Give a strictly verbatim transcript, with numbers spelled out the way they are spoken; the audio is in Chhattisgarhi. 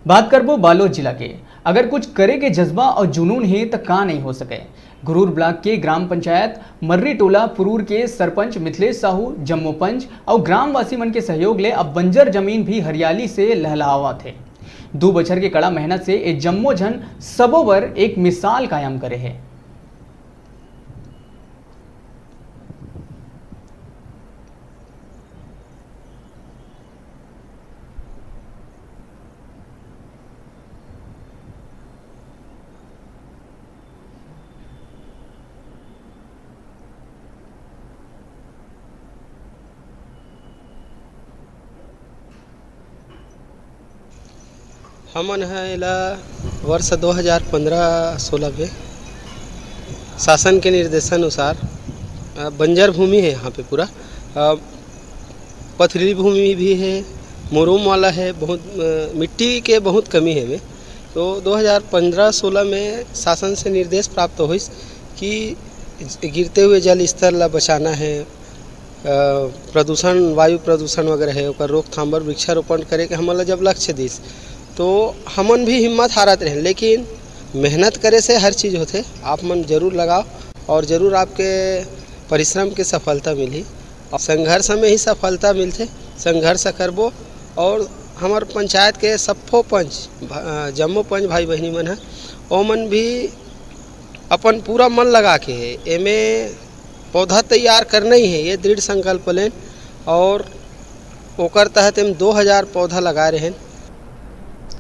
बात करबो बालोद जिला के। अगर कुछ करे के जज्बा अउ जुनून हे, त का नइ हो सके। घुरूर ब्लॉक के ग्राम पंचायत मर्री टोला पुरूर के सरपंच मिथिलेश साहू, जम्मो पंच अउ ग्रामवासी मन के सहयोग ले अब बंजर जमीन भी हरियाली से लहलहावत हे। दू बछर के कड़ा मेहनत से ए जम्मो झन सबो बर एक मिसाल कायम करे हे। हमन ह एला वर्ष दो हज़ार पन्द्रह सोलह में शासन के निर्देशानुसार, अ, बंजर भूमि है यहाँ पे पूरा। अ, पथरीली भूमि भी है, मुरुम वाला है, बहुत, अ, मिट्टी के बहुत कमी है एमे। तो दो हज़ार पन्द्रह सोलह में शासन से निर्देश प्राप्त होइस कि गिरते हुए जल स्तर ला बचाना है, अ, प्रदूषण, वायु प्रदूषण वगैरह है, ओकर रोकथाम बर वृक्षारोपण करे के हमन ला जब लक्ष्य दिस, तो हमन भी हिम्मत हारत रहेन, लेकिन मेहनत करे से हर चीज होथे। आप मन जरूर लगाओ और जरूर आपके परिश्रम के सफलता मिलही। और संघर्ष में ही सफलता मिलथे, संघर्ष करबो। और हमर पंचायत के सब्बो पंच, भ-, अ, जम्मो पंच भाई बहिनी मन ह, ओमन भी अपन पूरा मन लगा के हे, एमे पौधा तैयार करना ही है, ये दृढ़ संकल्प लेन। और ओकर तहत एम दो हज़ार पौधा लगा रहे हैं।